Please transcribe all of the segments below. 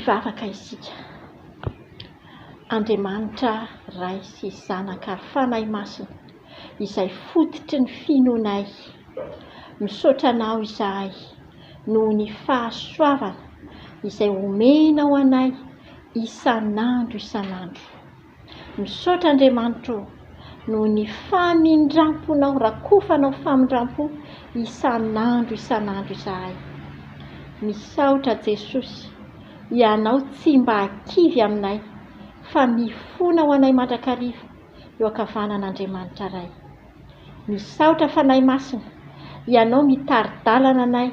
Hivavaka isika. Andriamanitra Ray sy Zanaka ary Fanahy Masina, izay fototry ny finoanay, misaotra Anao izahay noho ny fahasoavana. izay omenao anay isan'andro isan'andro. Misaotra Andriamanitra ô, noho ny famindramponao, rakofanao famindrampo isan'andro isan'andro izahay. Misaotra Jesosy, Ianao tsy mba kivy aminay fa mifona ho anay mandrakariva eo ankavanan'Andriamanitra Ray. Misaotra Fanahy Masina, Ianao mitari-dalana anay,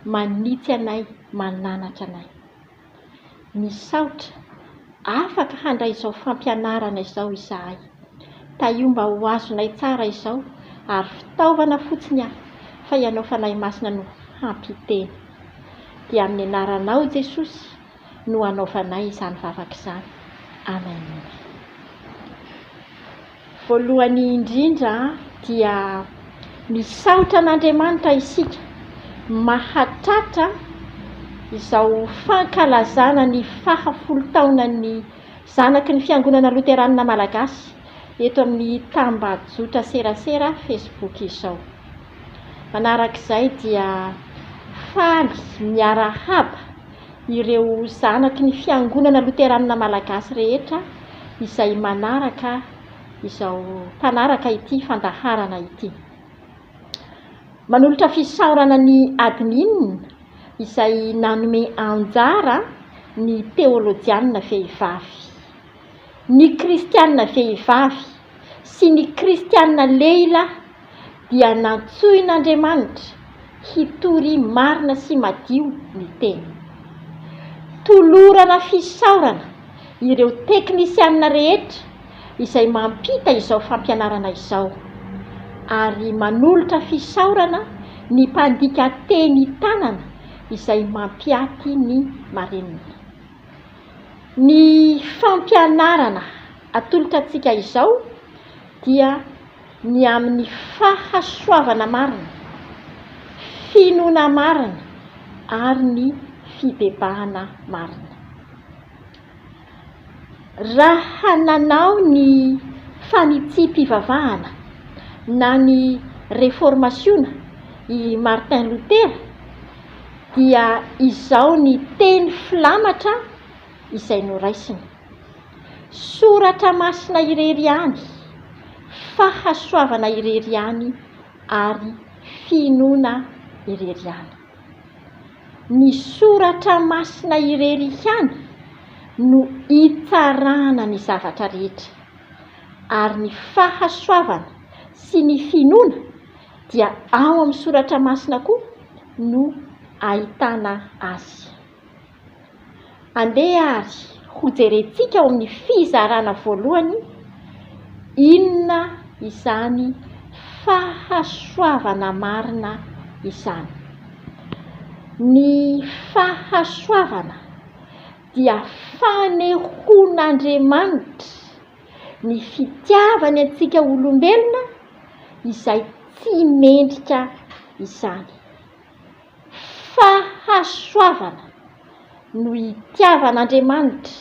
manitsy anay, mananatra anay. Misaotra, afaka handray izao fampianarana izao izahay. Tahio mba ho azonay tsara izao ary fitaovana fotsiny aho fa Ianao Fanahy Masina no hampiteny. Dia amin'ny anaranao Jesosy no anaovanay izany vavaka izany. Amen. Voalohany indrindra dia misaotra an'Andriamanitra isika mahatratra izao fankalazana ny fahafolo taonan'ny zanaky ny Fiangonana Loteranina Malagasy eto amin'ny tambajotra serasera Facebook izao. Manarak'izay dia faly miarahaba ireo zanaky ny Fiangonana Loteranina Malagasy rehetra izay manaraka izao mpanaraka ity fandaharana ity. Manolotra fisaorana ny admin izay nanome anjara ny teolojianina vehivavy. Ny kristianina vehivavy sy ny kristianina lehilahy dia nantsoin'Andriamanitra hitory marina sy madio ny teny. Tolorana fisaorana ireo teknisianina rehetra izay mampita izao fampianarana izao, ary manolotra fisaorana ny mpandika teny tanana izay mampiaty ny marenina. Ny fampianarana atolotra antsika izao dia ny amin'ny fahasoavana marina, finoana marina ary ny fibebahana marina. Raha nanao ny fanitsiam-pivavahana na ny Reformasiona i Martin Lotera dia izao ny teny filamatra izay noraisiny, Soratra masina irery ihany, fahasoavana irery ihany ary finoana irery ihany. Ny soratra masina irery ihany no itsarana ny zavatra rehetra, ary ny fahasoavana sy ny finoana dia ao amin'ny soratra masina koa no ahitana azy. Andeha àry hojerentsika ao amin'ny fizarana voalohany inona izany fahasoavana marina izany. Ny fahasoavana dia fanehoan'Andriamanitra ny fitiavany antsika olombelona izay tsy mendrika izany. Fahasoavana no itiavan'Andriamanitra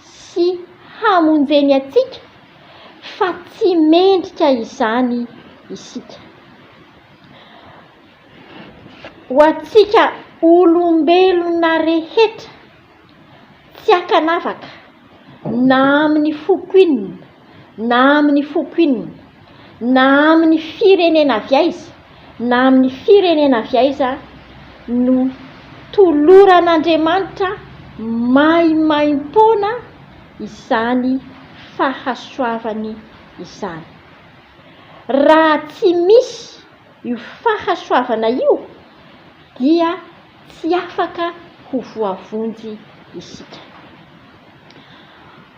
sy hamonjeny antsika fa tsy mendrika izany isika. Ho antsika olombelona rehetra tsy ankanavaka na amin'ny foko inona na amin'ny foko inona, na amin'ny firenena avy aiza na amin'ny firenena avy aiza no toloran'Andriamanitra maimaimpoana izany fahasoavany izany. Raha tsy misy io fahasoavana io dia tsy afaka ho voavonjy isika.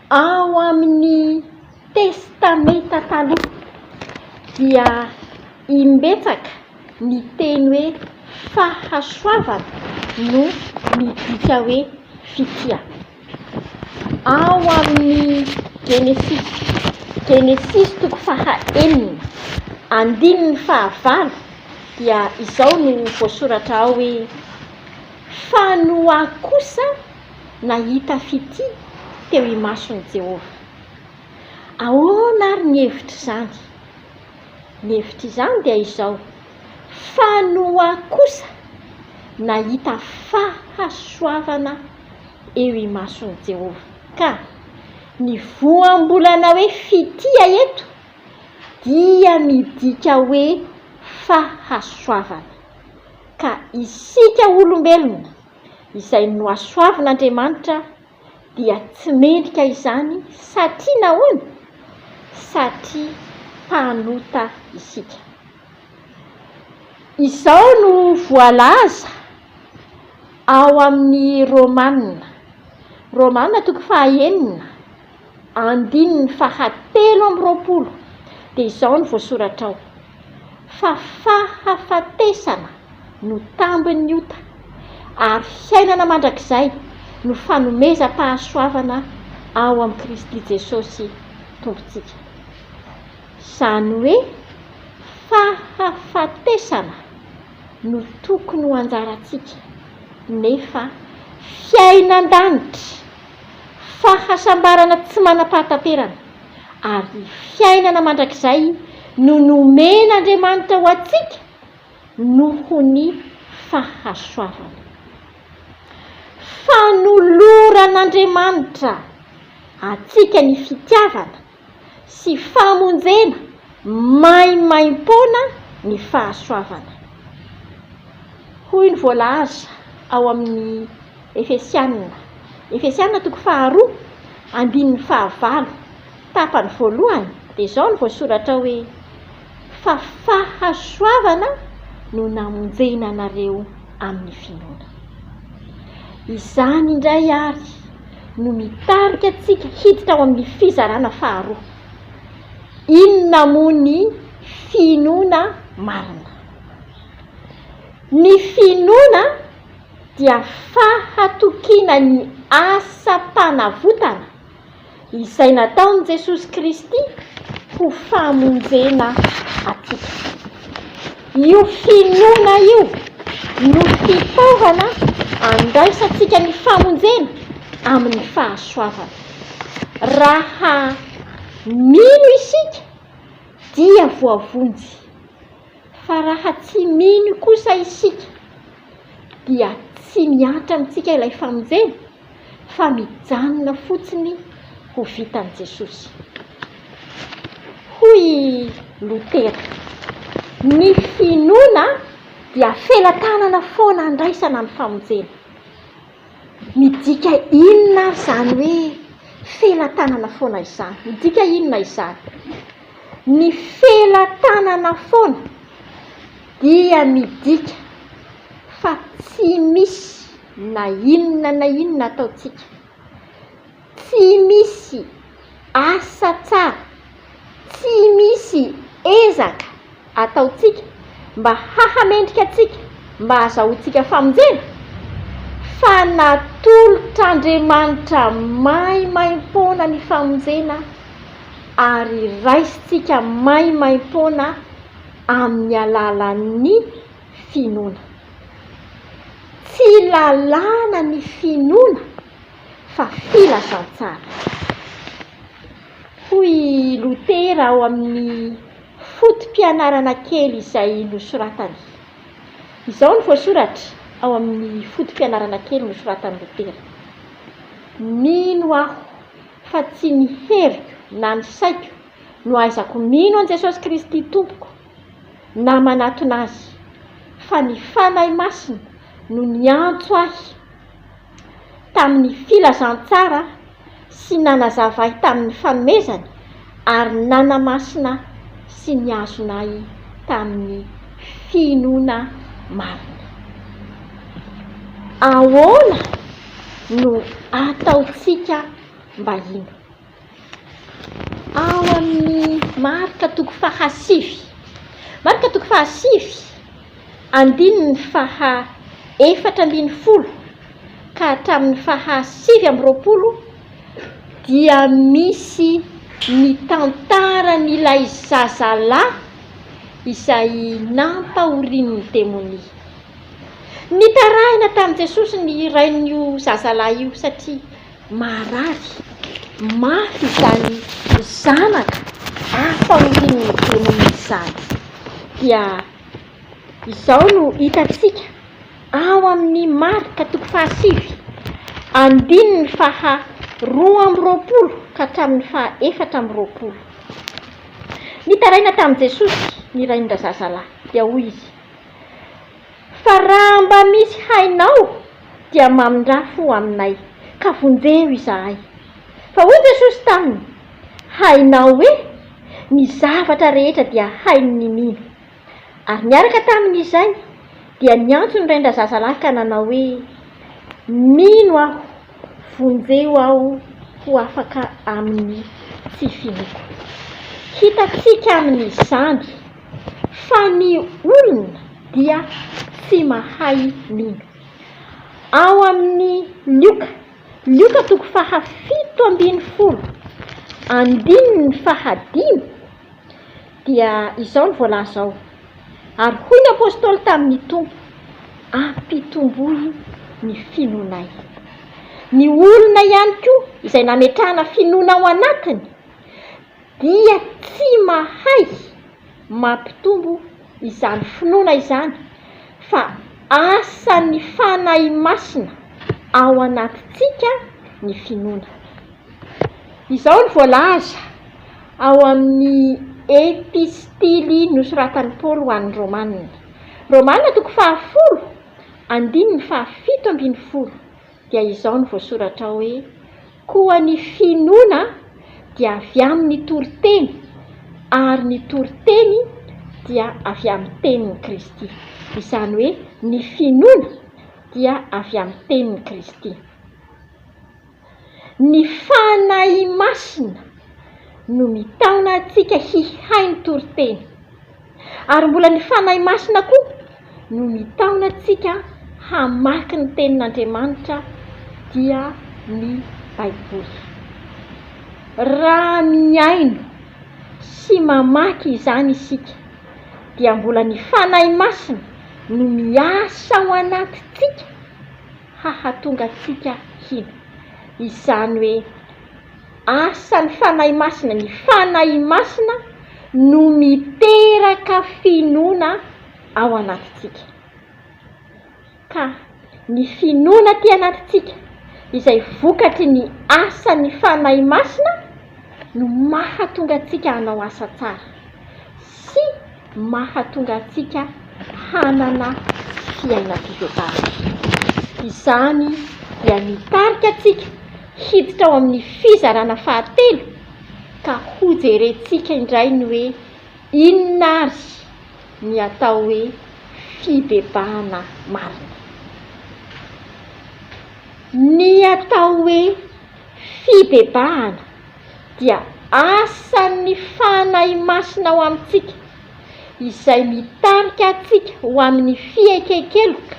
Ao amin'ny Testamenta Taloha dia imbetsaka ny teny hoe fahasoavana no midika hoe fitia. Ao amin'ny Genesisy, Genesisy toko fahaenina, andininy fahavalo dia izao no voasoratra ao hoe, Fa Noa kosa nahita fitia teo imason'i Jehovah. Ahoana àry ny hevitr'izany? Ny hevitr'izany dia izao, Fa Noa kosa. nahita fahasoavana eo imason'i Jehovah. Ka ny voambolana hoe fitia eto dia midika hoe fahasoavana. Ka isika olombelona izay nohasoavin'Andriamanitra dia tsy mendrika izany satria nahoana? Satria mpanota isika. Izao no voalaza ao amin'ny Romana, Romana toko fahaenina, andininy fahatelo amby 20, dia izao no voasoratra ao, Fa fahafatesana no tambin'ny ota, ary fiainana mandrakizay no fanomezam-pahasoavana ao amin'i Kristy Jesosy Tompontsika. Izany hoe fahafatesana no tokony ho anjarantsika, nefa fiainan-danitra, fahasambarana tsy manam-pahataperana, ary fiainana mandrakizay no nomen'Andriamanitra ho antsika noho ny fahasoavana. Fanoloran'Andriamanitra antsika ny fitiavana sy famonjena maimaimpoana ny fahasoavana. Hoy ny voalaza ao amin'ny Efesiana, Efesiana toko faharoa, andininy fahavalo, tapany voalohany, dia izao no voasoratra ao hoe, Fa fahasoavana no namonjena anareo amin'ny finoana. Izany indray àry no mitarika antsika hiditra ao amin'ny fizarana faharoa. Inona moa ny finoana marina? Ny finoana dia fahatokiana ny asam-panavotana izay nataon'i Jesosy Kristy ho famonjena antsika. Io finoana io no fitaovana andraisantsika ny famonjena amin'ny fahasoavana. Raha mino isika dia voavonjy, fa raha tsy mino kosa isika dia tsy mihatra amintsika ilay famonjena fa mijanona fotsiny ho vitan'i Jesosy. Hoy i Lotera, Ny finoana dia felatanana foana andraisana ny famonjena. Midika inona ary izany hoe felatanana foana izany? Midika inona izany? Ny felatanana foana dia midika fa tsy misy na inona na inona ataontsika, tsy misy asa tsara, tsy misy ezaka ataontsika mba hahamendrika antsika mba hahazahoantsika famonjena, fa natolotr'Andriamanitra maimaimpoana ny famonjena ary raisintsika maimaimpoana amin'ny alalan'ny finoana. Tsy lalàna ny finoana fa filazantsara. Hoy i Lotera ao amin'ny foto-pianarana kely izay nosoratany. Izao no voasoratra ao amin'ny foto-pianarana kely nosoratan'i Lotera, Mino aho fa tsy ny heriko na ny saiko no ahaizako mino an'i Jesosy Kristy Tompoko, na manatona Azy, fa ny Fanahy Masina no niantso ahy tamin'ny filazantsara sy nanazava ahy tamin'ny fanomezany ary nanamasina sy nihazona ahy tamin'ny finoana marina. Ahoana no ataontsika mba hino? Ao amin'ny Marka toko fahasivy, Marka toko fahasivy, andininy faha 14 ka hatramin'ny faha 29 dia misy ny tantaran'ilay zazalahy izay nampahorian'ny demonia. Nitarahina tamin'i Jesosy ny rain'io zazalahy io satria Marary mafy izany zanaka ampahorian'ny demonia izany. Dia izao no hitantsika. Ao amin'ny Marka toko fahasivy, andininy faha 22 ka hatramin'ny faha 24. Nitaraina tamin'i Jesosy ny rain-drazazalahy, dia hoy izy, Fa raha mba misy hainao dia mamindrà fo aminay, ka vonjeo izahay. Fa hoy Jesosy taminy, Hainao hoe? Ny zavatra rehetra dia hain'ny mino. Ary niaraka tamin'izay, dia niantso ny rain-drazazalahy ka nanao hoe, Mino aho, vonjeo aho ho afaka amin'ny tsy finoako. Hitantsika amin'izany fa ny olona dia tsy mahay mino. Ao amin'ny Lioka, Lioka toko faha 17, andininy fahadimy, dia izao no voalaza ao, Ary hoy ny Apostoly tamin'ny Tompo, Ampitomboy ny finoanay. Ny olona ihany koa izay nametrahana finoana ao anatiny dia tsy mahay mampitombo izany finoana izany fa asan'ny Fanahy Masina ao anatintsika ny finoana. Izao no voalaza ao amin'ny epistily nosoratan'i Paoly ho an'ny Romana. Romana toko fahafolo, andininy faha-17, dia izao no voasoratra ao hoe, Koa ny finoana dia avy amin'ny toriteny, ary ny toriteny dia avy amin'ny tenin'i Kristy. Izany hoe ny finoana dia avy amin'ny tenin'i Kristy. Ny Fanahy Masina no mitaona antsika hihaino toriteny. Ary mbola ny Fanahy Masina koa no mitaona antsika hamaky ny Tenin'Andriamanitra dia ny Baiboly. Raha mihaino sy mamaky izany isika dia mbola ny Fanahy Masina no miasa ao anatintsika hahatonga antsika hino. Izany hoe asan'ny Fanahy Masina, ny Fanahy Masina no miteraka finoana ao anatintsika. Ka ny finoana aty anatintsika izay vokatry ny asan'ny Fanahy Masina no mahatonga antsika hanao asa tsara sy mahatonga antsika hanana fiainam-pivavahana. Izany dia mitarika antsika hiditra ao amin'ny fizarana fahatelo ka hojerentsika indray ny hoe inona ary ny atao hoe fibebahana marina. Ny atao hoe fibebahana dia asan'ny Fanahy Masina ao amintsika, izay mitarika antsika ho amin'ny fieken-keloka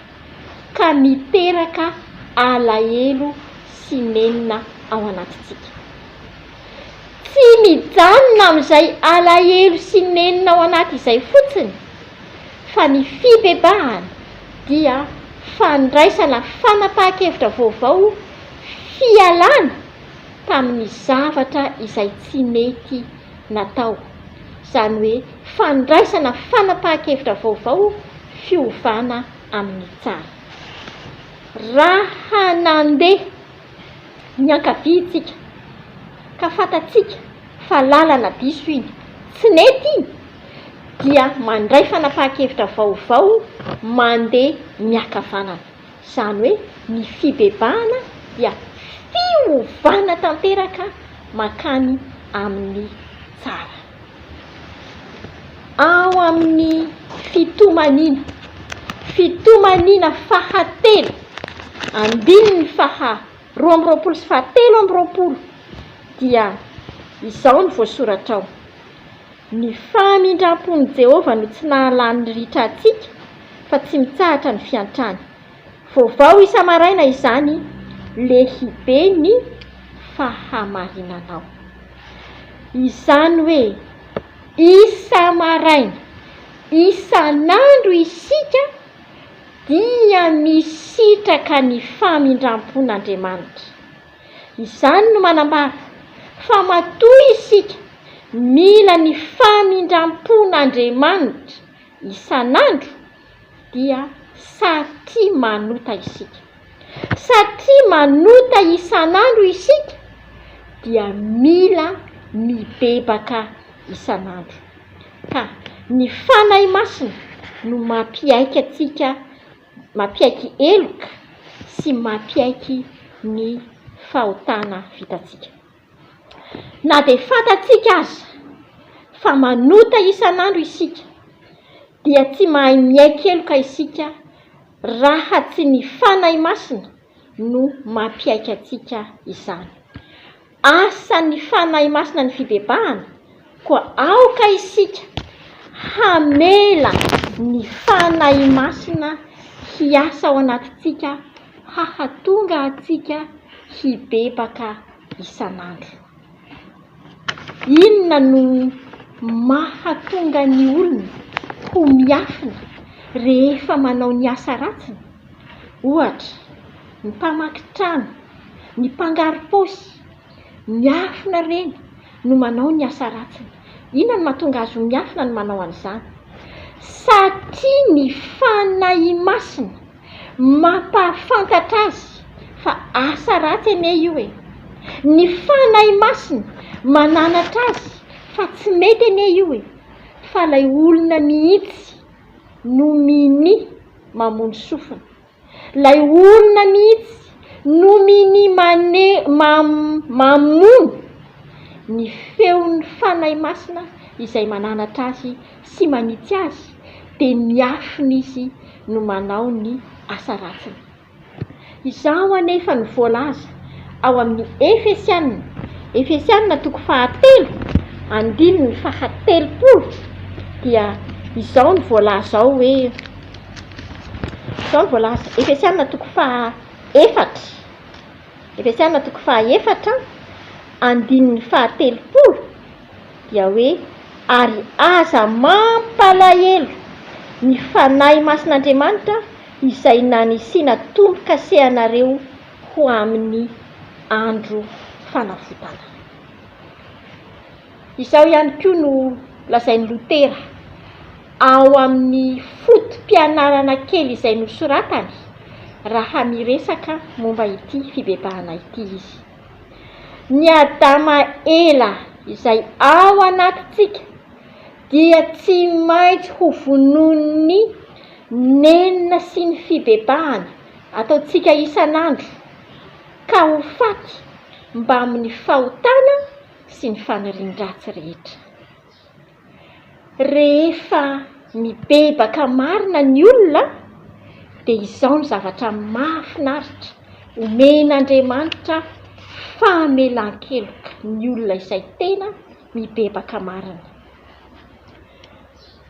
ka miteraka alahelo sy nenina ao anatintsika. Tsy mijanona amin'izay alahelo sy nenina ao anaty izay fotsiny, fa ny fibebahana dia fandraisana fanapahan-kevitra vaovao, fialana tamin'ny zavatra izay tsy nety natao, izany hoe fandraisana fanapahan-kevitra vaovao fiovana amin'ny tsara. Raha nandeha niankavia isika ka fantatsika fa lalana diso iny, tsy nety iny, dia mandray fanapahan-kevitra vaovao mandeha miakavanana. Izany hoe ny fibebahana dia fiovana tanteraka mankany amin'ny tsara. Ao amin'ny fitomaniana, fitomaniana fahatelo, andininy faha 22 sy faha 23 dia izao no voasoratra ao, Ny famindram-pon'i Jehovah no tsy nahalany ritra antsika, fa tsy mitsahatra ny fiantrany. Vaovao isa-maraina izany, lehibe ny fahamarinanao. Izany hoe isa-maraina, isan'andro isika dia misitraka ny famindram-pon'Andriamanitra. Izany no manambara fa matoa isika mila ny famindram-pon'Andriamanitra isan'andro dia Satria manota isika. Satria manota isan'andro isika dia mila mibebaka isan'andro. Ka ny Fanahy Masina no mampiaiky antsika, mampiaiky heloka sy mampiaiky ny fahotana vitantsika. Na dia fantatsika aza fa manota isan'andro isika dia tsy mahay miaiky heloka isika raha tsy ny Fanahy Masina no mampiaiky antsika izany. Asan'ny Fanahy Masina ny fibebahana, koa aoka isika hamela ny Fanahy Masina hiasa ao anatintsika hahatonga antsika hibebaka isan'andro. Inona no mahatonga ny olona ho miafina rehefa manao ny asa ratsiny? Ohatra, ny mpamaky trano, ny mpangaro-paosy, miafina ireny no manao ny asa ratsiny. Inona no mahatonga azy ho miafina no manao an'izany? Satria ny Fanahy Masina mampahafantatra azy fa asa ratsy anie io e! Ny Fanahy Masina mananatra azy fa tsy mety anie io e! Fa ilay olona mihitsy no minia mamono sofina. Ilay olona mihitsy no minia mane mamono ny feon'ny Fanahy Masina izay mananatra azy sy manitsy azy dia miafina izy no manao ny asa ratsiny. Izao anefa no voalaza ao amin'ny Efesiana, Efesiana toko fahatelo, andininy fahatelopolo, dia izao no voalaza ao hoe, izao no voalaza, Efesiana toko fahaefatra, Efesiana toko fahaefatra, andininy fahatelopolo, dia hoe, Ary aza mampalahelo ny Fanahy Masin'Andriamanitra izay nanisiana tombo-kase anareo ho amin'ny andro fanavotana. Izao ihany koa no lazain'i Lotera ao amin'ny foto-pianarana kely izay nosoratany raha miresaka momba ity fibebahana ity izy. Ny Adama ela izay ao anatintsika dia tsy maintsy ho vonoin'ny nenina sy ny fibebahana ataontsika isan'andro ka ho faty mbamin'ny fahotana sy ny fanirian-dratsy rehetra. Rehefa mibebaka marina ny olona dia izao no zavatra mahafinaritra, omen'Andriamanitra famelan-keloka ny olona izay tena mibebaka marina.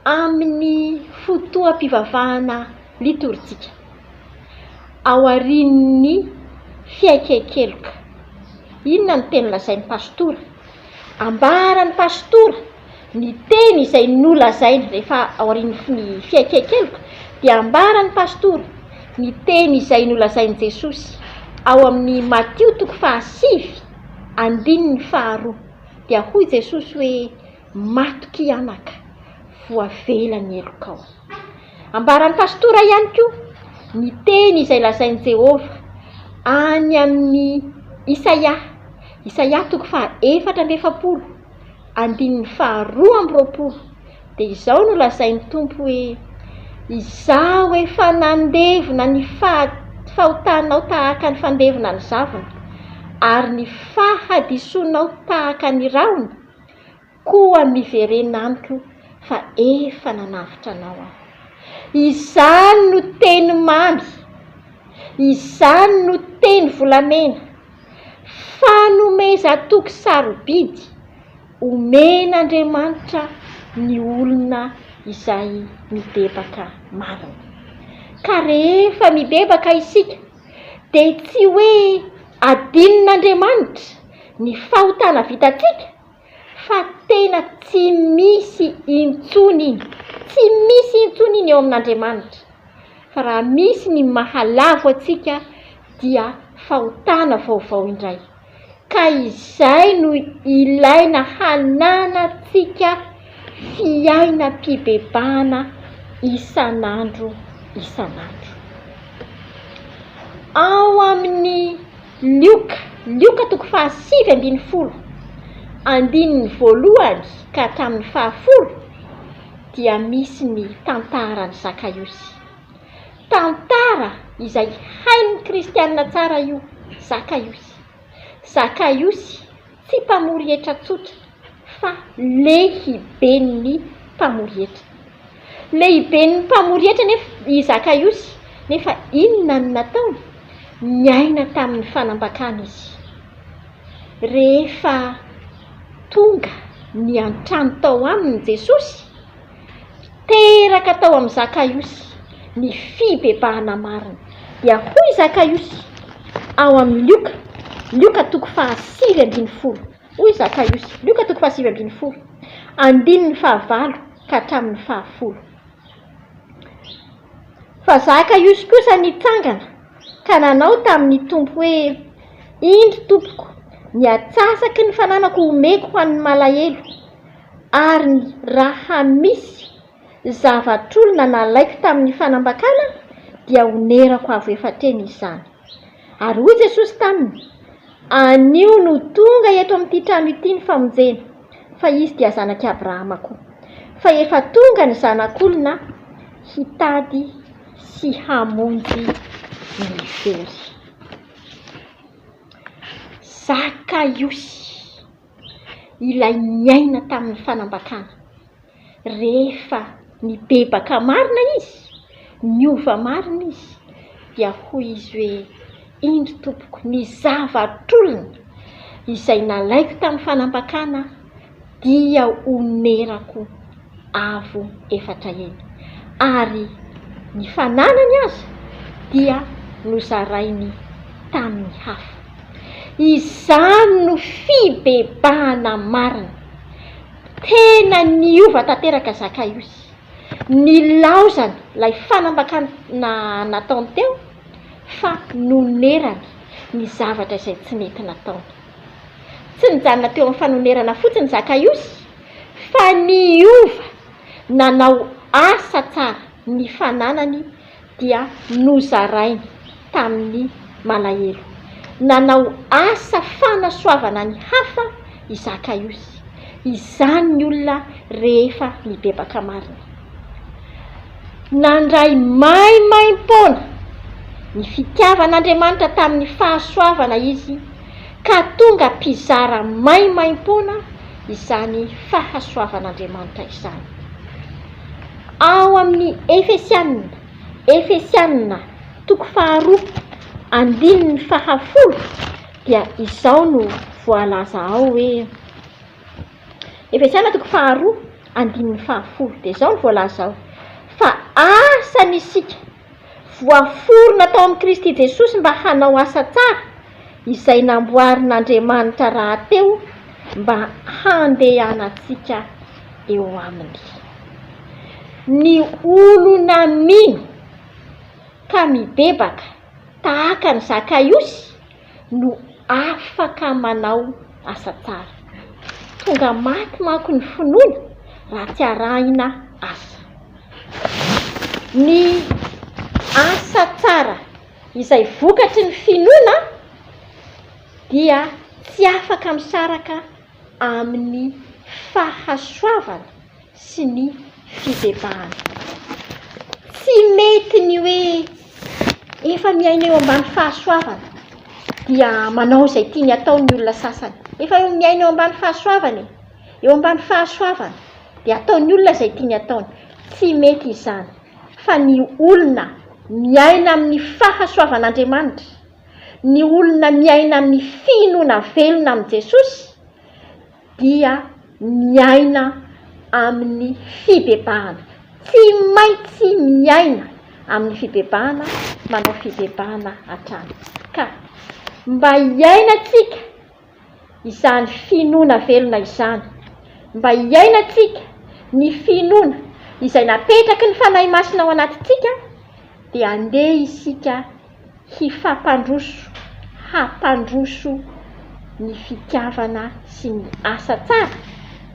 Amin'ny fotoam-pivavahana litorjika, aorian'ny fiaiken-keloka, inona no teny lazain'ny pastora? Ambaran'ny pastora ny teny izay nolazainy rehefa aorian'ny fiaiken-keloka dia ambaran'ny pastora ny teny izay nolazain'i Jesosy ao amin'ny Matio toko fahasivy andininy faharoa dia hoy Jesosy hoe matokia anaka voavela ny helokao. Ambaran'ny pastora ihany koa ny teny izay lazain'i Jehovah any amin'ny Isaia, Isaia toko faha-44, andininy faha-22, dia izao no lazain'ny Tompo hoe, Izaho efa nandevona ny fahotanao tahaka ny fandevona ny zavona, ary ny fahadisoanao tahaka ny rahona, Koa miverena amiko fa efa nanavotra anao aho. Izany no teny mamy, izany no teny volamena, fanomezan-toky sarobidy omen'Andriamanitra ny olona izay mibebaka marina. Ka rehefa mibebaka isika dia tsy hoe adinon'Andriamanitra ny fahotana vitantsika fa tena tsy misy intsony iny, tsy misy intsony iny eo amin'Andriamanitra, fa raha misy ny mahalavo antsika dia fahotana vaovao indray, ka izay no ilaina hananantsika fiainam-pibebahana isan'andro. isan'andro. Ao amin'ny Lioka, Lioka toko fahasivy ambinifolo, andininy voalohany ka hatramin'ny fahafolo dia misy ny tantaran'i Zakaiosy. Tantara izay hain'ny kristiana tsara io, Zakaiosy. Zakaiosy tsy mpamory hetra tsotra fa lehiben'ny mpamory hetra. Lehiben'ny mpamory hetra anefa i Zakaiosy, nefa inona no nataony? Niaina tamin'ny fanambakana izy. Rehefa tonga niantrano tao aminy Jesosy, Teraka tao amin'i Zakaiosy ny fibebahana marina. Dia hoy Zakaiosy ao amin'ny Lioka, Lioka toko fahasivy ambinifolo, hoy Zakaiosy, Lioka toko fahasivy ambinifolo, andininy fahavalo ka hatramin'ny fahafolo. Fa Zakaiosy kosa nitsangana ka nanao tamin'ny Tompo hoe, Indro, Tompoko, ny atsasaky ny fananako homeko ho an'ny malahelo, Ary raha misy zavatr'olona nalaiko tamin'ny fanambakana, dia honerako avo efatr'heny izany. Ary hoy Jesosy taminy, Anio no tonga eto amin'ity trano ity ny famonjena, fa izy dia zanak'i Abrahama koa. Fa efa tonga ny Zanak'olona hitady sy hamonjy ny very. Zakaiosy. ilay niaina tamin'ny fanambakana. Rehefa nibebaka marina izy, niova marina izy, dia hoy izy hoe, Indro tompoko, ny zavatr'olona izay nalaiko tamin'ny fanambakana dia onerako avo efatra heny. Ary ny fananany aza dia nozarainy tamin'ny hafa. Izany no fibebahana marina. Tena niova tanteraka Zakaiosy. Nilaozany ilay fanambakana nataony teo fa nonerany ny zavatra izay tsy nety nataony. Tsy nijanona teo amin'ny fanonerana fotsiny Zakaiosy fa niova nanao asa tsara ny fananany dia nozarainy tamin'ny malahelo. Nanao asa fanasoavana ny hafa i Zakaiosy. Izany ny olona rehefa mibebaka marina. Nandray maimaim-poana ny fitiavan'Andriamanitra tamin'ny fahasoavana izy ka tonga mpizara maimaim-poana izany fahasoavan'Andriamanitra izany. Ao amin'ny Efesiana, Efesiana toko faharoa andininy fahafolo dia izao no voalaza ao hoe, Efesiana toko faharoa andininy fahafolo dia izao no voalaza ao, fa asany isika Voaforona tao amin'i Kristy Jesosy mba hanao asa tsara, izay namboarin'Andriamanitra rahateo mba handehanantsika eo aminy. Ny olona mino ka mibebaka tahaka an'i Zakaiosy no afaka manao asa tsara. Tonga maty manko ny finoana raha tsy arahina asa. Ny asa tsara izay vokatry ny finoana dia tsy afaka misaraka amin'ny fahasoavana sy ny fibebahana. Tsy mety ny hoe efa miaina eo ambany fahasoavana dia manao izay tiany atao ny olona sasany. Efa miaina eo ambany fahasoavana e! Eo ambany fahasoavana dia ataon'ny olona izay tiany ataony. Tsy mety izany fa ny olona miaina amin'ny fahasoavan'Andriamanitra, ny olona miaina amin'ny finoana velona amin'i Jesosy dia miaina amin'ny fibebahana. Tsy maintsy miaina amin'ny fibebahana, manao fibebahana hatrany. Ka mba hiainantsika izany finoana velona izany, mba hiainantsika ny finoana izay napetraky ny Fanahy Masina ao anatintsika, dia andeha isika hifampandroso, hampandroso ny fitiavana sy ny asa tsara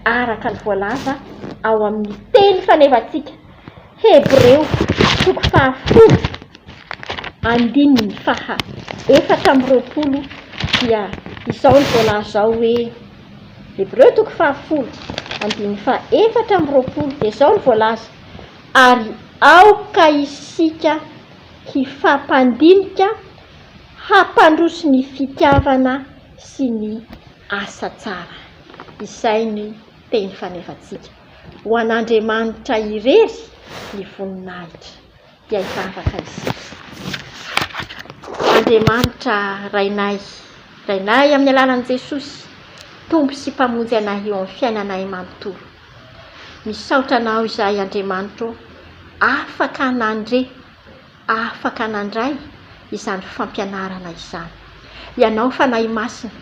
araka ny voalaza ao amin'ny teny fanevantsika. Hebreo toko fahafolo andininy faha 24 dia izao no voalaza ao hoe, Hebreo toko fahafolo andininy faha 24 dia izao no voalaza, Ary aoka isika hifampandinika hampandroso ny fitiavana sy ny asa tsara. Izay ny teny fanevantsika. Ho an'Andriamanitra irery ny voninahitra. Dia hivavaka isika. Andriamanitra Rainay, Rainay amin'ny alalan'i Jesosy, Tompo sy Mpamonjy anay eo amin'ny fiainanay manontolo. Misaotra Anao izahay Andriamanitra ô, afaka nandre afaka nandray izany fampianarana izany. Ianao Fanahy Masina,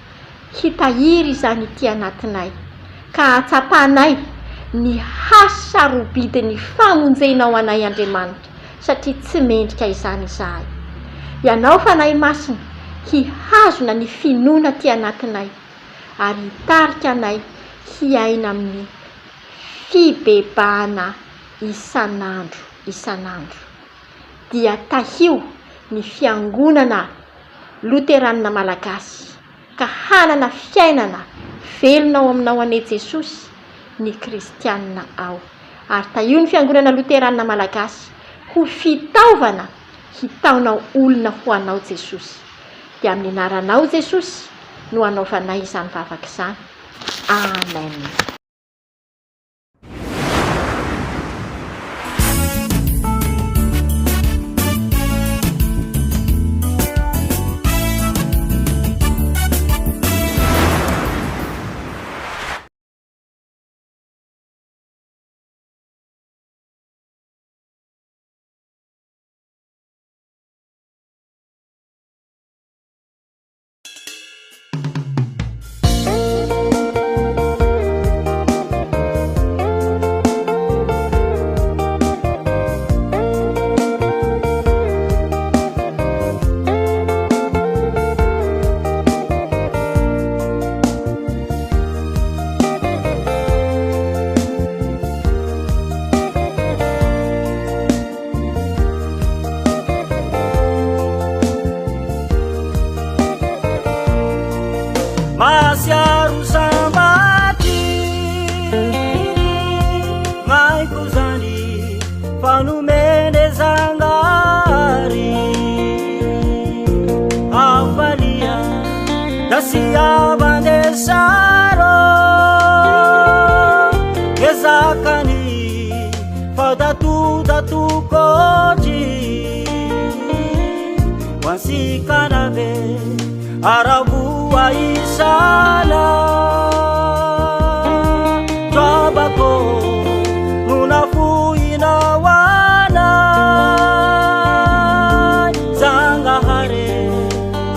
hitahiry izany ity anatinay, ka hahatsapanay ny hasarobidin'ny famonjenao anay Andriamanitra, satria tsy mendrika izany izahay. Ianao Fanahy Masina, hihazona ny finoana aty anatinay, ary hitarika anay hiaina amin'ny fibebahana isan'andro isan'andro. Dia tahio ny Fiangonana Loteranina Malagasy ka hanana fiainana velona ao aminao anie Jesosy ny kristianina ao. Ary tahio ny Fiangonana Loteranina Malagasy ho fitaovana hitaona olona ho anao Jesosy. Dia amin'ny anaranao Jesosy no anaovanay izany vavaka izany. Amen. Mahatsiaro sambatry Maiko zany fa nomene Zagnahary Hafalia da sy avandesaro Ezakany fa datodatokoji Wansikanabe araboa isala Twabako nunafuina wana Zangahare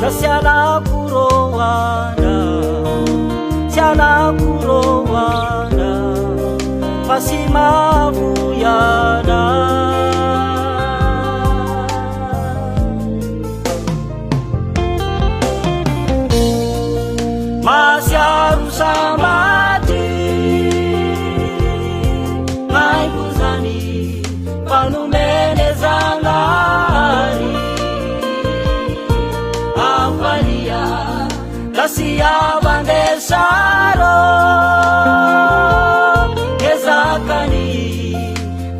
Tasiala kurowana Tiala kurowana Fasimavuyana Mahatsiaro sambatry Haiko zany fa nomene Zagnahary Hafalia gasy avandesaro Ezakany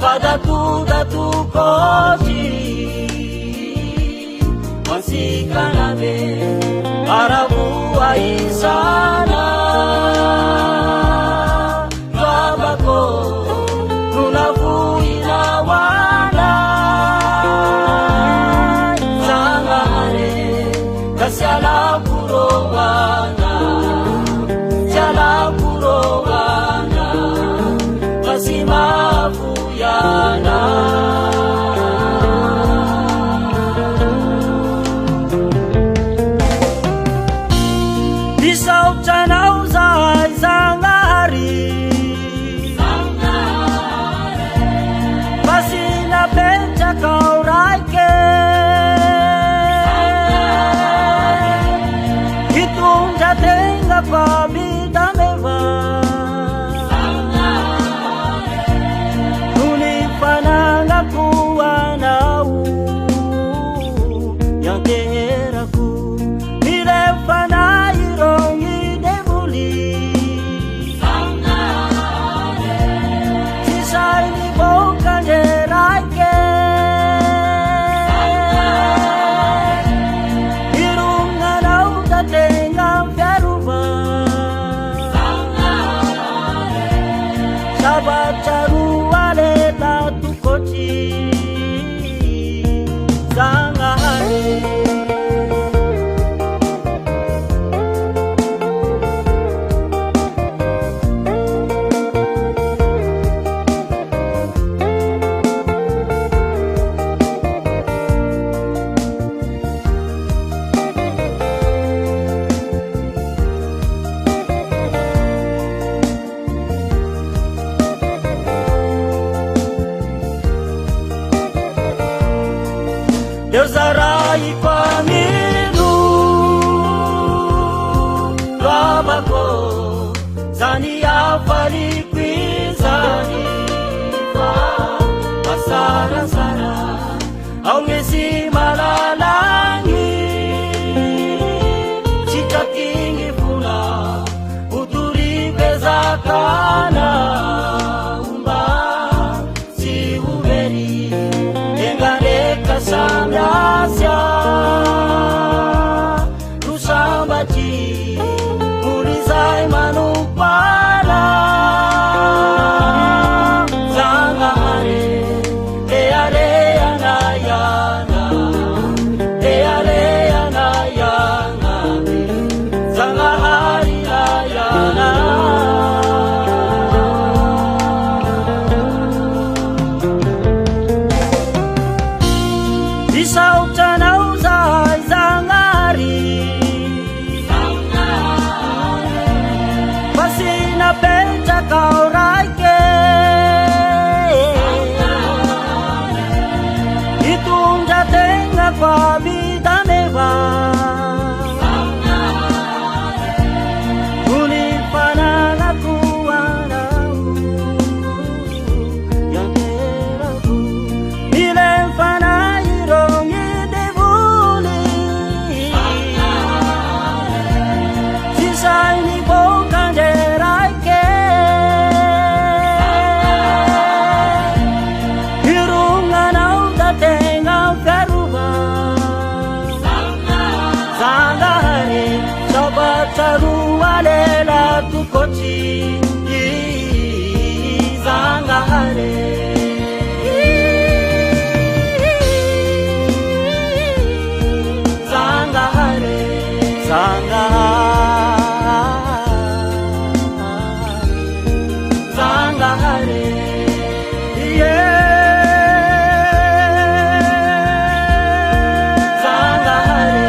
fa datodatokoty Wansikanabe araboa isana Twabako nunafuina wana Zangahare kasiala kurowana. Deo zarahiko amino Babako zany hafaliko izany Fa masarasara ao misy malalagny Sitraky vola hotoripezakana Omba tsy ho very engareka samy asia No sambatry olo izay manompana Zagnahary reharehanayana Reharehanayana Zagnahary ayana Isaotra anao zahay Zagnahary Fa sy napetraka ao raike Hitondra tegna fa midameva Noho ny fananako anao Ianterako Mila fanahy irony devoly Tsy sahy nivoaka ndre raike Irognanao da tegna fiarova Zagnahary sabatra roa lela tokotry Zagnahary Zagnahary Zagnahary Zagnahary Yeah Zagnahary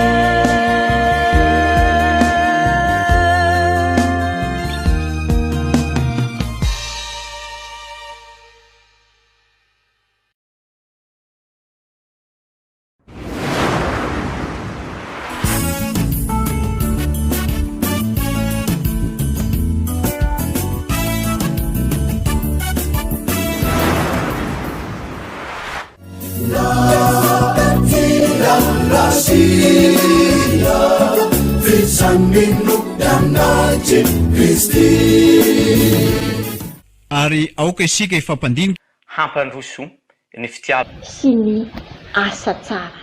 Ary aoka isika hifampandinika. Hampandroso ny fitiavana. Sy ny asa tsara.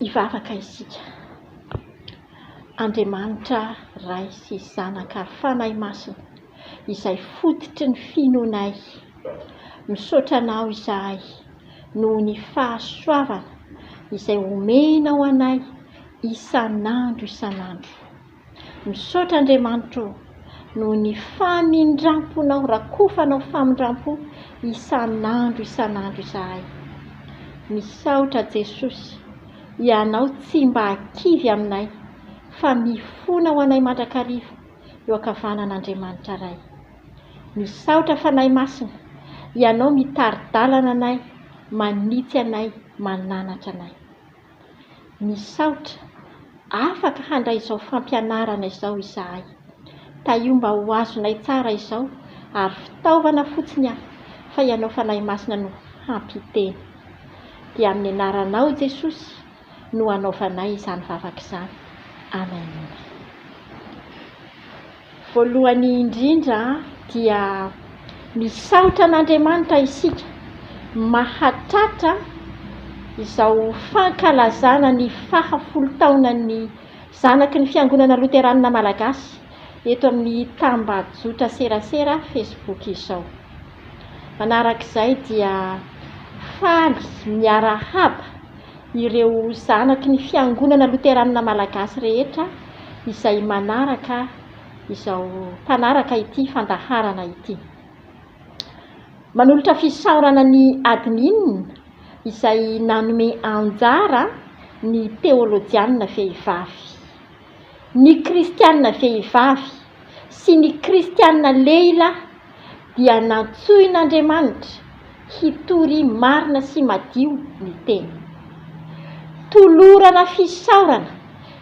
Hivavaka isika. Andriamanitra Ray sy Zanaka ary Fanahy Masina, izay fototry ny finoanay. Misaotra Anao izahay noho ny fahasoavana izay omenao anay isan'andro isan'andro. Misaotra Andriamanitra ô noho ny famindramponao rakofanao famindrampo isan'andro isan'andro izahay. Misaotra Jesosy, Ianao tsy mba kivy aminay fa mifona ho anay mandrakariva eo ankavanan'Andriamanitra Ray. Misaotra Fanahy Masina, Ianao mitari-dalana anay, manitsy anay, mananatra anay. Misaotra, afaka handray izao fampianarana izao izahay. Tahio mba ho azonay tsara izao ary fitaovana fotsiny aho fa Ianao Fanahy Masina no hampiteny. Dia amin'ny anaranao Jesosy no anaovanay izany vavaka izany. Amen. Voalohany indrindra dia misaotra an'Andriamanitra isika mahatratra izao fankalazana ny fahafolo taonan'ny zanaky ny Fiangonana Loteranina Malagasy eto amin'ny tambajotra serasera Facebook izao. Manarak'izay dia faly miarahaba ireo zanaky ny Fiangonana Loteranina Malagasy rehetra izay manaraka izao mpanaraka ity fandaharana ity. Manolotra fisaorana ny admin izay nanome anjara ny teolojianina vehivavy. Ny kristianina vehivavy sy ny kristianina lehilahy dia nantsoin'Andriamanitra hitory marina sy madio ny teny. Tolorana fisaorana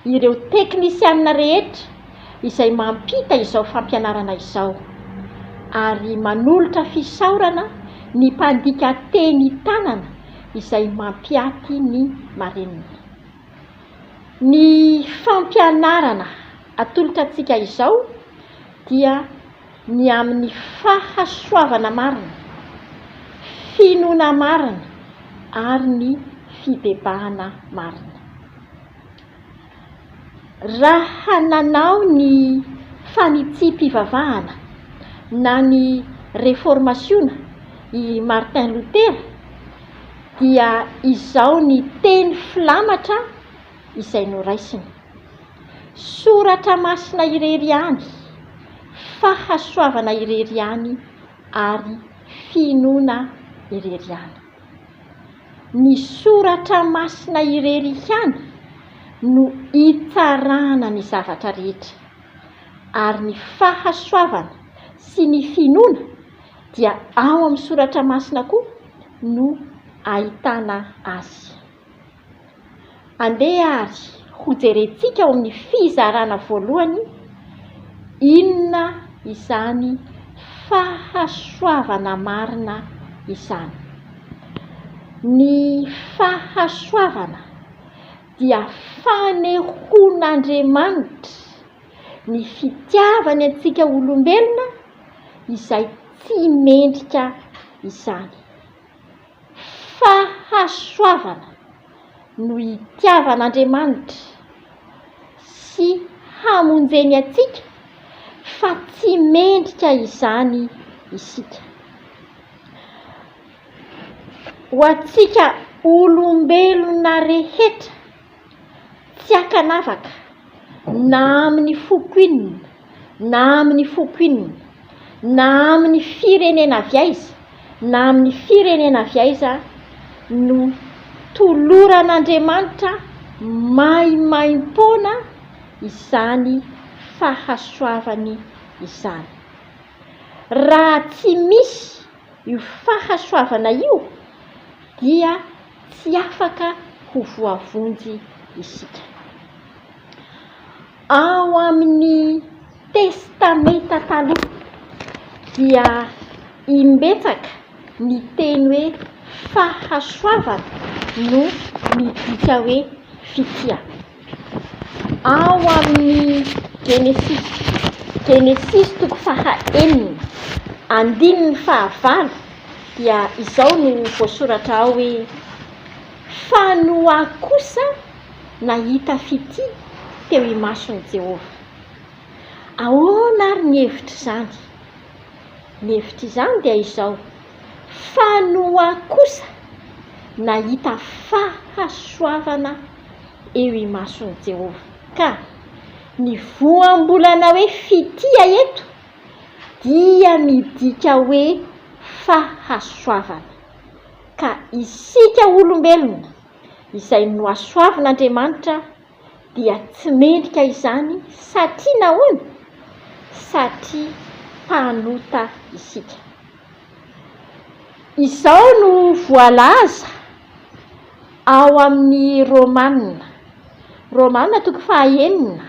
ireo teknisianina rehetra izay mampita izao fampianarana izao, ary manolotra fisaorana ny mpandika teny tanana izay mampiaty ny marenina. Ny fampianarana atolotra antsika izao dia ny amin'ny fahasoavana marina, finoana marina ary ny fibebahana marina. Raha nanao ny fanitsiam-pivavahana na ny Reformasiona i Martin Lotera dia izao ny teny filamatra izay noraisiny, Soratra masina irery ihany, fahasoavana irery ihany ary finoana irery ihany. Ny soratra masina irery ihany no itsarana ny zavatra rehetra, ary ny fahasoavana sy ny finoana dia ao amin'ny soratra masina koa no ahitana azy. Andeha àry hojerentsika ao amin'ny fizarana voalohany inona izany fahasoavana marina izany. Ny fahasoavana dia fanehoan'Andriamanitra ny fitiavany antsika olombelona izay tsy mendrika izany. Fahasoavana no itiavan'Andriamanitra sy hamonjeny antsika fa tsy mendrika izany isika. Ho antsika olombelona rehetra tsy ankanavaka na amin'ny foko inona na amin'ny foko inona, na amin'ny firenena avy aiza na amin'ny firenena avy aiza no toloran'Andriamanitra maimaimpoana izany fahasoavany izany. Raha tsy misy io fahasoavana io dia tsy afaka ho voavonjy isika. Ao amin'ny Testamenta Taloha dia imbetsaka ny teny hoe fahasoavana no midika hoe fitia. Ao amin'ny Genesisy, Genesisy toko fahaenina, andininy fahavalo dia izao no voasoratra ao hoe, Fa Noa kosa nahita fitia teo imason'i Jehovah. Ahoana àry ny hevitr'izany? Ny hevitr'izany dia izao, Fa Noa kosa nahita fahasoavana eo imason'i Jehovah. Ka ny voambolana hoe fitia eto dia midika hoe fahasoavana. Ka isika olombelona izay nohasoavin'Andriamanitra dia tsy mendrika izany satria nahoana? Satria mpanota isika. Izao no voalaza ao amin'ny Romana, Romana toko fahaenina,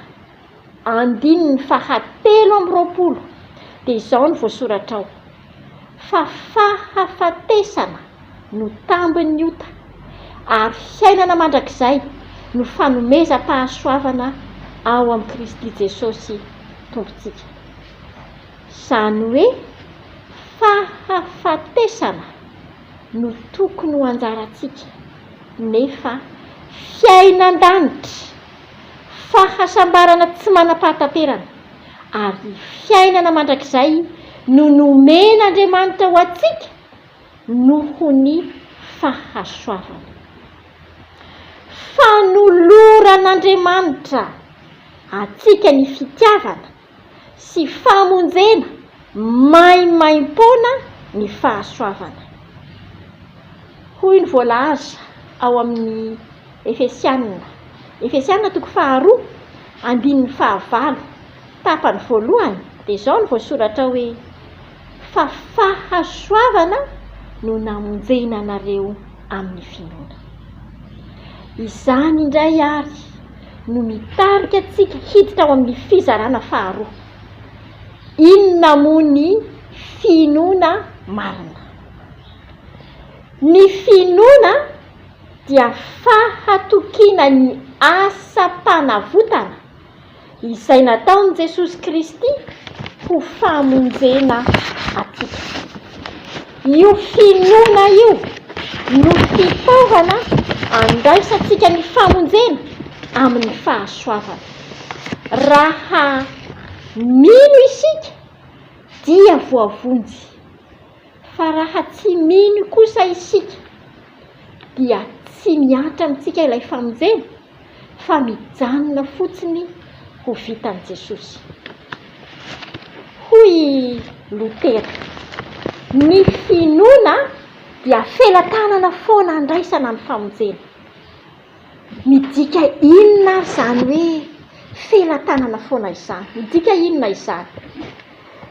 andininy fahatelo amby 20, dia izao no voasoratra ao, Fa fahafatesana no tambin'ny ota, ary fiainana mandrakizay no fanomezam-pahasoavana ao amin'i Kristy Jesosy Tompontsika. Izany hoe fahafatesana no tokony ho anjarantsika, nefa fiainan-danitra, fahasambarana tsy manam-pahataperana, ary fiainana mandrakizay no nomen'Andriamanitra ho antsika noho ny fahasoavana. Fanoloran'Andriamanitra antsika ny fitiavana sy famonjena maimaimpoana ny fahasoavana. Hoy ny voalaza ao amin'ny Efesiana, Efesiana toko faharoa, andininy fahavalo, tapany voalohany, dia izao no voasoratra hoe, Fa fahasoavana no namonjena anareo amin'ny finoana. Izany indray àry no mitarika antsika hiditra ao amin'ny fizarana faharoa. Inona moa ny finoana marina? Ny finoana dia fahatokiana ny asam-panavotana izay nataon'i Jesosy Kristy ho famonjena antsika. Io finoana io no fitaovana andraisantsika ny famonjena amin'ny fahasoavana. Raha mino isika dia voavonjy, fa raha tsy mino kosa isika dia tsy mihatra amintsika ilay famonjena fa mijanona fotsiny ho vitan'i Jesosy. Hoy i Lotera, Ny finoana dia felatanana foana andraisana ny famonjena. Midika inona ary izany hoe felatanana foana izany? Midika inona izany?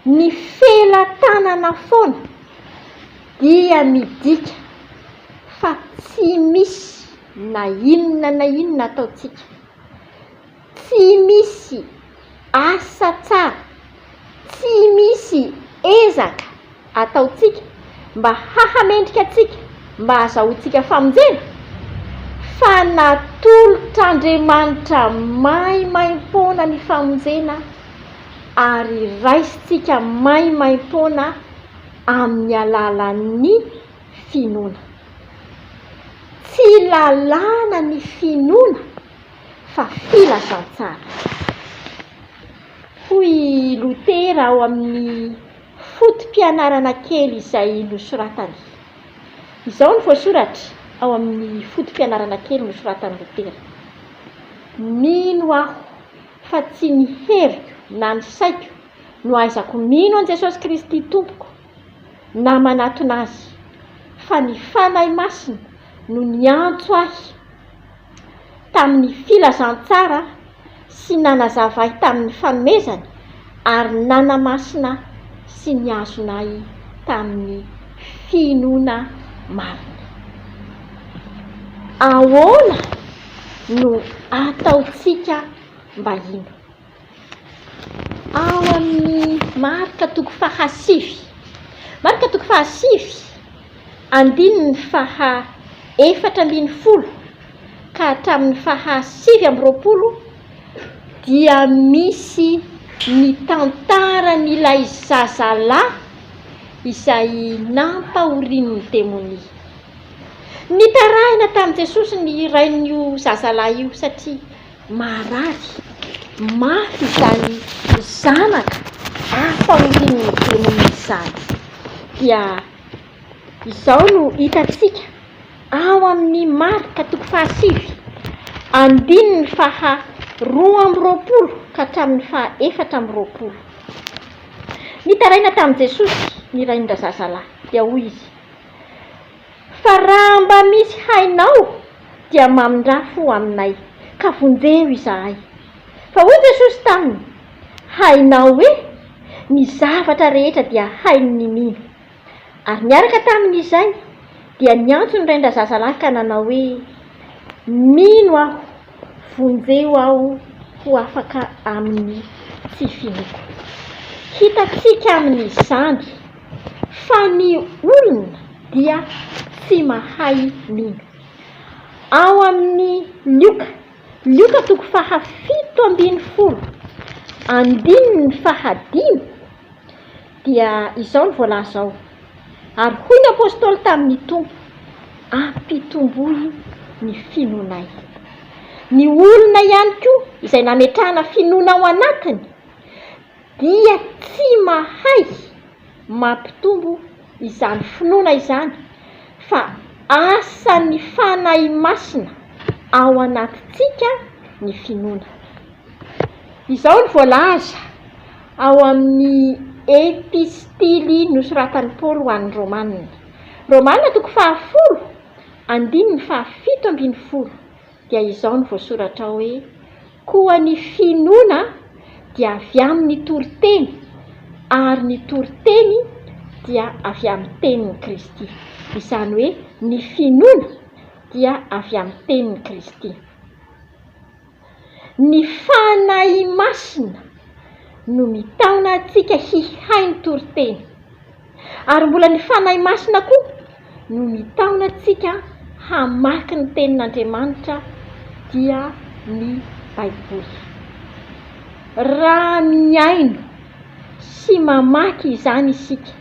Ny felatanana foana dia midika fa tsy misy na inona na inona ataontsika, tsy misy asa tsara, tsy misy ezaka ataontsika mba hahamendrika antsika mba hahazahoantsika famonjena, fa natolotr'Andriamanitra maimaimpoana ny famonjena ary raisintsika maimaimpoana amin'ny alalan'ny finoana. Tsy lalàna ny finoana fa filazantsara. Hoy i Lotera ao amin'ny foto-pianarana kely izay nosoratany. Izao no voasoratra ao amin'ny foto-pianarana kely nosoratan'i Lotera, Mino aho fa tsy ny heriko na ny saiko no ahaizako mino an'i Jesosy Kristy Tompoko, na manatona Azy, fa ny Fanahy Masina no niantso ahy tamin'ny filazantsara sy nanazava ahy tamin'ny fanomezany ary nanamasina sy nihazona ahy tamin'ny finoana marina. Ahoana no ataontsika mba hino? Ao amin'ny Marka toko fahasivy, Marka toko fahasivy, andininy faha 14 ka hatramin'ny faha 29 dia misy ny tantaran'ilay zazalahy izay nampahorian'ny demonia. Nitarahina tamin'i Jesosy ny rain'io zazalahy io satria Marary mafy izany zanaka ampahorian'ny demonia izany. Dia izao no hitantsika ao amin'ny Marka toko fahasivy, andininy faha 22 ka hatramin'ny faha 24. Nitaraina tamin'i Jesosy ny rain-drazazalahy, dia hoy izy, Fa raha mba misy hainao dia mamindrà fo aminay, ka vonjeo izahay. Fa hoy Jesosy taminy, Hainao hoe? Ny zavatra rehetra dia hain'ny mino. Ary niaraka tamin'izay, dia niantso ny rain-drazazalahy ka nanao hoe, Mino aho, vonjeo aho ho afaka amin'ny tsy finoako. Hitantsika amin'izany fa ny olona dia tsy mahay mino. Ao amin'ny Lioka, Lioka toko faha 17, andininy faha dimy, Dia izao no voalaza ao, Ary hoy ny Apostoly tamin'ny Tompo, Ampitomboy ny finoanay. Ny olona ihany koa izay nametrahana finoana ao anatiny dia tsy mahay mampitombo izany finoana izany fa asan'ny Fanahy Masina ao anatintsika ny finoana. Izao no voalaza ao amin'ny epistily nosoratan'i Paoly ho an'ny Romana. Romana toko fahafolo, andininy fahafito ambin'ny folo dia izao no voasoratra ao hoe, Koa ny finoana dia avy amin'ny toriteny, ary ny toriteny dia avy amin'ny tenin'i Kristy. Izany hoe ny finoana dia avy amin'ny tenin'i Kristy. Ny Fanahy Masina no mitaona antsika hihaino toriteny. Ary mbola ny Fanahy Masina koa no mitaona antsika hamaky ny Tenin'Andriamanitra dia ny Baiboly. Raha mihaino sy mamaky izany isika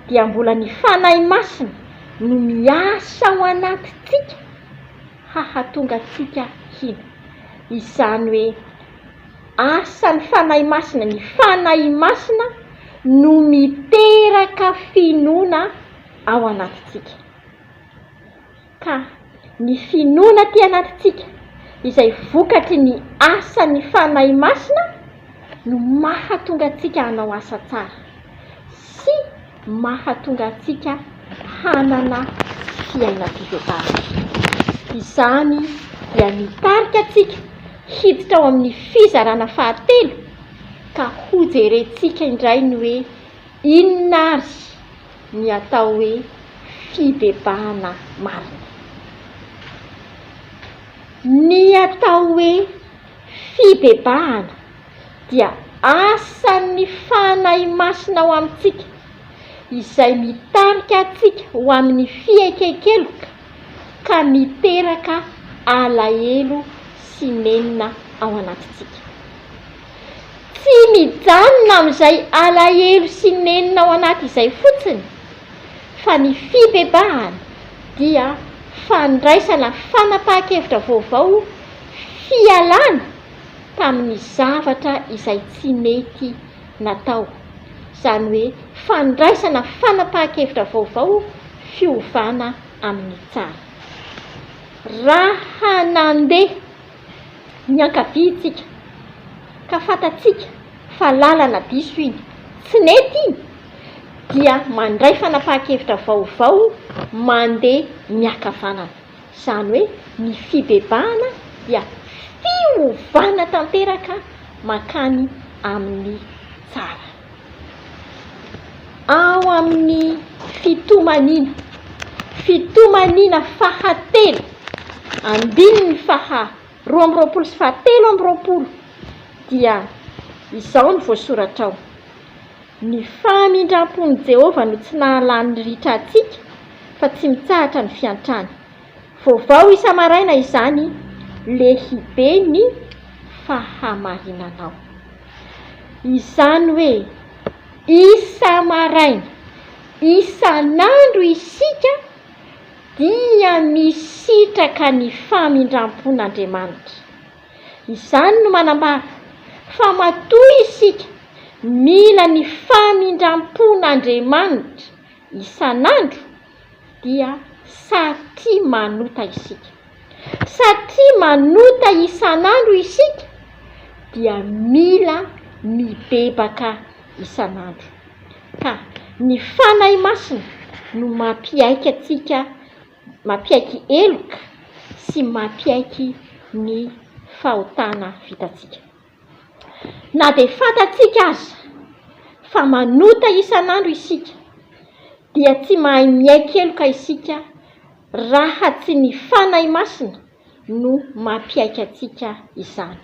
dia mbola ny Fanahy Masina no miasa ao anatintsika hahatonga antsika hino. Izany hoe asan'ny Fanahy Masina, ny Fanahy Masina no miteraka finoana ao anatintsika. Ka ny finoana aty anatintsika izay vokatry ny asan'ny Fanahy Masina no mahatonga antsika hanao asa tsara sy mahatonga antsika hanana fiainam-pivavahana. Izany dia mitarika antsika hiditra ao amin'ny fizarana fahatelo ka hojerentsika indray ny hoe inona ary ny atao hoe fibebahana marina. Ny atao hoe fibebahana dia asan'ny Fanahy Masina ao amintsika izay mitarika antsika ho amin'ny fieken-keloka ka miteraka alahelo sy nenina ao anatintsika. Tsy mijanona amin'izay alahelo sy nenina ao anaty izay fotsiny fa ny fibebahana dia fandraisana fanapahan-kevitra vaovao fialana tamin'ny zavatra izay tsy nety natao, izany hoe fandraisana fanapahan-kevitra vaovao fiovana amin'ny tsara. Raha nandeha niankavia isika ka fantatsika fa lalana diso iny, tsy nety iny, dia mandray fanapahan-kevitra vaovao mandeha miakavanana. Izany hoe ny fibebahana dia fiovana tanteraka mankany amin'ny tsara. Ao amin'ny fitomaniana, fitomaniana fahatelo, andininy faha 22 sy faha 23 dia izao no voasoratra ao, Ny famindram-pon'i Jehovah no tsy nahalany ritra antsika, fa tsy mitsahatra ny fiantrany. Vaovao isa-maraina izany, lehibe ny fahamarinanao. Izany hoe isa-maraina, isan'andro isika dia misitraka ny famindram-pon'Andriamanitra. Izany no manambara fa matoa isika mila ny famindram-pon'Andriamanitra isan'andro dia satria manota isika. Satria manota isan'andro isika dia mila mibebaka isan'andro. Ka ny Fanahy Masina no mampiaiky antsika mampiaiky heloka sy mampiaiky ny fahotana vitantsika. Na dia fantatsika aza fa manota isan'andro isika, dia tsy mahay miaiky heloka isika raha tsy ny Fanahy Masina no mampiaiky antsika izany.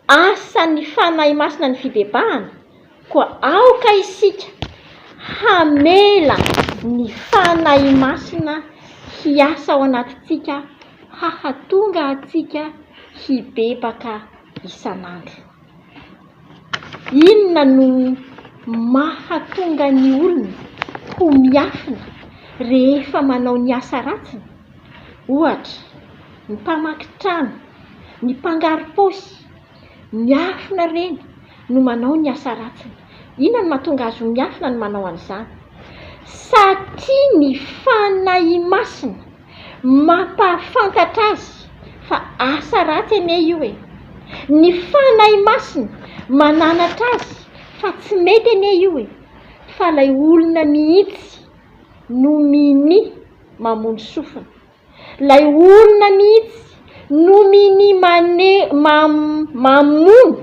Asan'ny Fanahy Masina ny fibebahana, koa aoka isika hamela ny Fanahy Masina hiasa ao anatintsika hahatonga antsika hibebaka isan'andro. Inona no. mahatonga ny olona ho miafina rehefa manao ny asa ratsiny? Ohatra, ny mpamaky trano, ny mpangaro-paosy, miafina ireny no manao ny asa ratsiny. Inona no mahatonga azy ho miafina no manao an'izany? Satria ny Fanahy Masina mampahafantatra azy fa asa ratsy anie io e! Ny Fanahy Masina mananatra azy fa tsy mety anie io e! Fa ilay olona mihitsy no minia mamono sofina. Ilay olona mihitsy no minia mane, mamono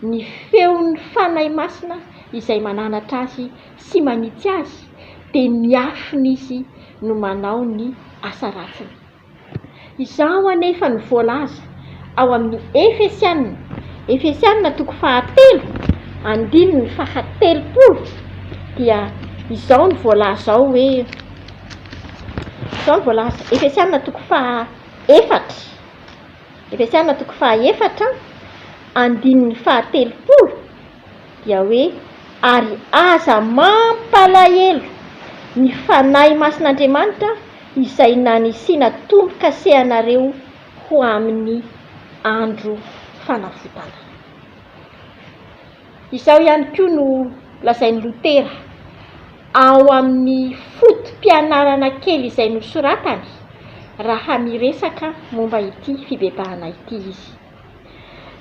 ny feon'ny Fanahy Masina izay mananatra azy sy manitsy azy, dia miafina izy no manao ny asa ratsiny. Izao anefa no voalaza ao amin'ny Efesiana, Efesiana toko fahatelo, andininy fahatelopolo, dia izao no voalaza ao hoe, izao no voalaza, Efesiana toko fahaefatra, Efesiana toko fahaefatra, andininy fahatelopolo, dia hoe, Ary aza mampalahelo ny Fanahy Masin'Andriamanitra izay nanisiana tombo-kase anareo ho amin'ny andro fanavotana. Izao ihany koa no lazain'i Lotera ao amin'ny foto-pianarana kely izay nosoratany raha miresaka momba ity fibebahana ity izy.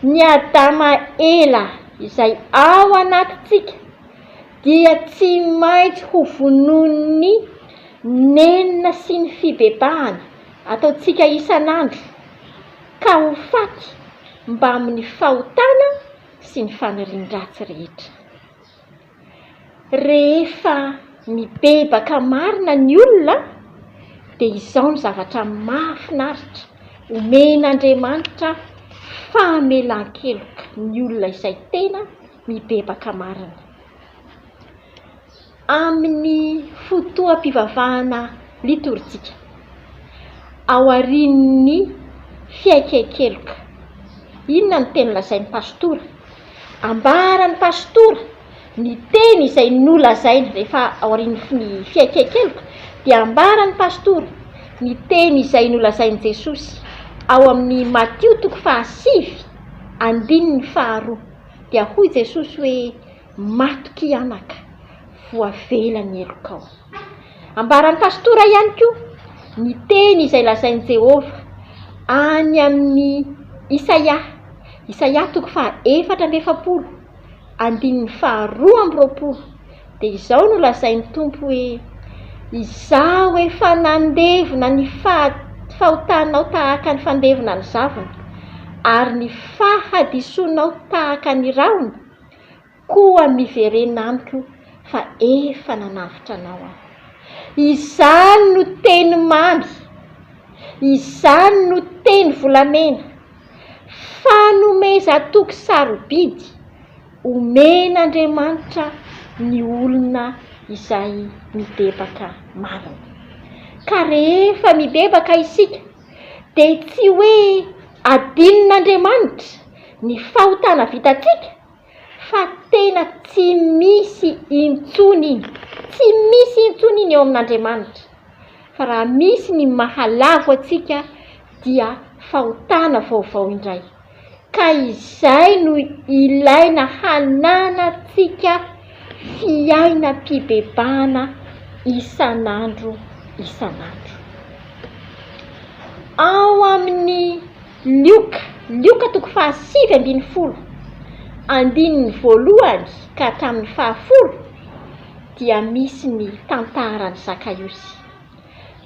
Ny Adama ela izay ao anatintsika dia tsy maintsy ho vonoin'ny nenina sy ny fibebahana ataontsika isan'andro ka ho faty mbamin'ny fahotana sy ny fanirian-dratsy rehetra. Rehefa mibebaka marina ny olona dia izao no zavatra mahafinaritra, omen'Andriamanitra famelan-keloka ny olona izay tena mibebaka marina. Amin'ny fotoam-pivavahana litorjika, aorian'ny fiaiken-keloka, inona no teny lazain'ny pastora? Ambaran'ny pastora ny teny izay nolazainy rehefa aorian'ny fiaiken-keloka dia ambaran'ny pastora ny teny izay nolazain'i Jesosy ao amin'ny Matio toko fahasivy andininy faharoa dia hoy Jesosy hoe matokia anaka voavela ny helokao. Ambaran'ny pastora ihany koa ny teny izay lazain'i Jehovah any amin'ny Isaia, Isaia toko faha-44, andininy faha-22, dia izao no lazain'ny Tompo hoe, Izaho efa nandevona ny fahotanao tahaka ny fandevona ny zavona, ary ny fahadisoanao tahaka ny rahona, Koa miverena amiko fa efa nanavotra anao aho. Izany no teny mamy, izany no teny volamena, fanomezan-toky sarobidy omen'Andriamanitra ny olona izay mibebaka marina. Ka rehefa mibebaka isika dia tsy hoe adinon'Andriamanitra ny fahotana vitantsika fa tena tsy misy intsony iny, tsy misy intsony iny eo amin'Andriamanitra, fa raha misy ny mahalavo antsika dia fahotana vaovao indray, ka izay no ilaina hananantsika fiainam-pibebahana isan'andro isan'andro. Ao amin'ny Lioka, Lioka toko fahasivy ambinifolo, andininy voalohany ka hatramin'ny fahafolo dia misy ny tantaran'i Zakaiosy.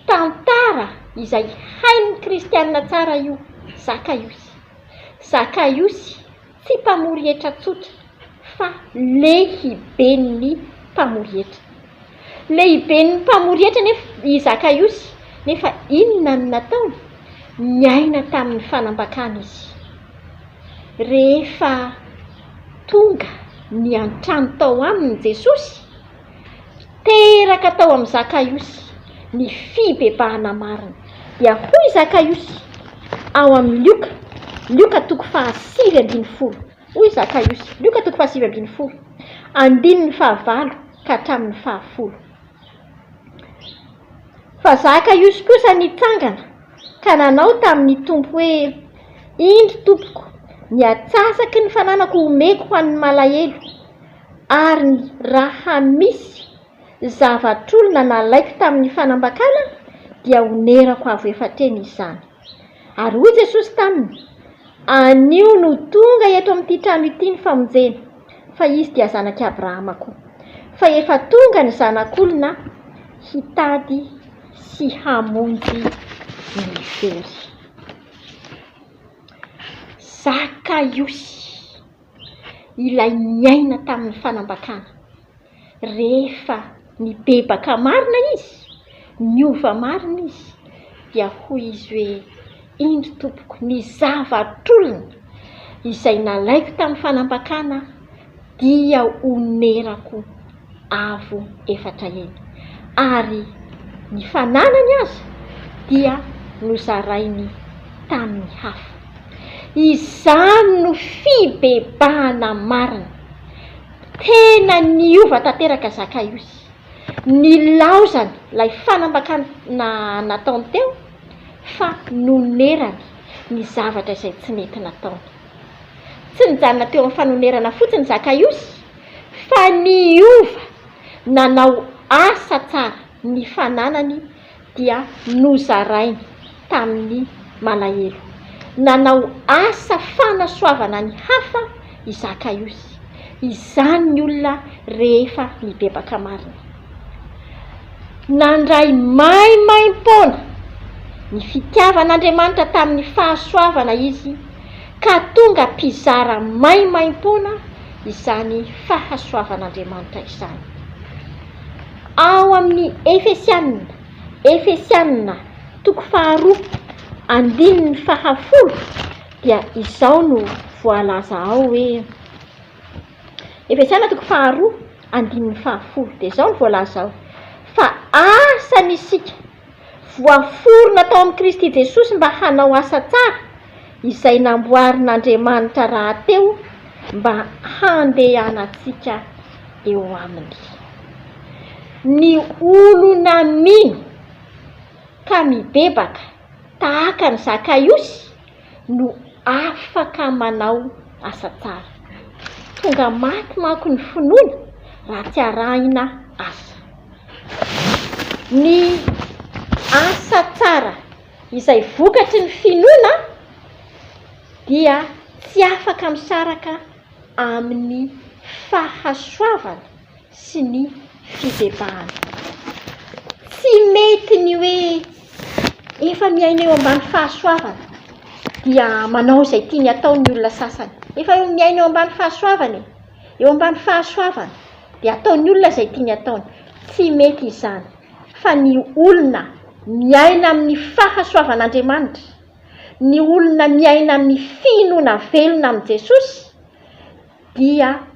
Tantara izay hain'ny kristiana tsara io, Zakaiosy. Zakaiosy tsy mpamory hetra tsotra fa lehiben'ny mpamory hetra. Lehiben'ny mpamory hetra anefa i Zakaiosy, nefa inona no nataony? Niaina tamin'ny fanambakana izy. Rehefa tonga niantrano tao aminy Jesosy, teraka tao amin'i Zakaiosy ny fibebahana marina. Dia hoy Zakaiosy ao amin'ny Lioka, Lioka toko fahasivy ambinifolo, hoy Zakaiosy, Lioka toko fahasivy ambinifolo. andininy fahavalo ka hatramin'ny fahafolo. Fa Zakaiosy kosa nitsangana ka nanao tamin'ny Tompo hoe, Indro, Tompoko, ny atsasaky ny fananako homeko ho an'ny malahelo, ary raha misy zavatr'olona nalaiko tamin'ny fanambakana, dia honerako avo efatr'heny izany. Ary hoy Jesosy taminy, Anio no tonga eto amin'ity trano ity ny famonjena, fa izy dia zanak'i Abrahama koa. Fa efa tonga ny Zanak'olona hitady sy hamonjy ny very. Zakaiosy, ilay niaina tamin'ny fanambakana. Rehefa nibebaka marina izy, niova marina izy, dia hoy izy hoe, Indro tompoko, ny zavatr'olona izay nalaiko tamin'ny fanambakana dia onerako avo efatra heny, ary ny fananany aza dia nozarainy tamin'ny hafa. Izany no fibebahana marina. Tena niova tanteraka Zakaiosy. Nilaozany ilay fanambakana nataony teo fa nonerany ny zavatra izay tsy nety nataony. Tsy nijanona teo amin'ny fanonerana fotsiny Zakaiosy fa niova nanao asa tsara ny fananany dia nozarainy tamin'ny malahelo. Nanao asa fanasoavana ny hafa i Zakaiosy. Izany ny olona rehefa mibebaka marina. Nandray maimaim-poana ny fitiavan'Andriamanitra tamin'ny fahasoavana izy ka tonga mpizara maimaim-poana izany fahasoavan'Andriamanitra izany. Ao amin'ny Efesiana, Efesiana toko faharoa andininy fahafolo dia izao no voalaza ao hoe, Efesiana toko faharoa andininy fahafolo dia izao no voalaza ao, fa asany isika Voaforona tao amin'i Kristy Jesosy mba hanao asa tsara, izay namboarin'Andriamanitra rahateo mba handehanantsika eo aminy. Ny olona mino ka mibebaka tahaka an'i Zakaiosy no afaka manao asa tsara. Tonga maty manko ny finoana raha tsy arahina asa. Ny asa tsara izay vokatry ny finoana dia tsy afaka misaraka amin'ny fahasoavana sy ny fibebahana. Tsy mety ny hoe efa miaina eo ambany fahasoavana dia manao izay tiany atao ny olona sasany. Efa miaina eo ambany fahasoavana e! Eo ambany fahasoavana dia ataon'ny olona izay tiany ataony. Tsy mety izany fa ny olona miaina amin'ny fahasoavan'Andriamanitra, ny olona miaina amin'ny finoana velona amin'i Jesosy dia.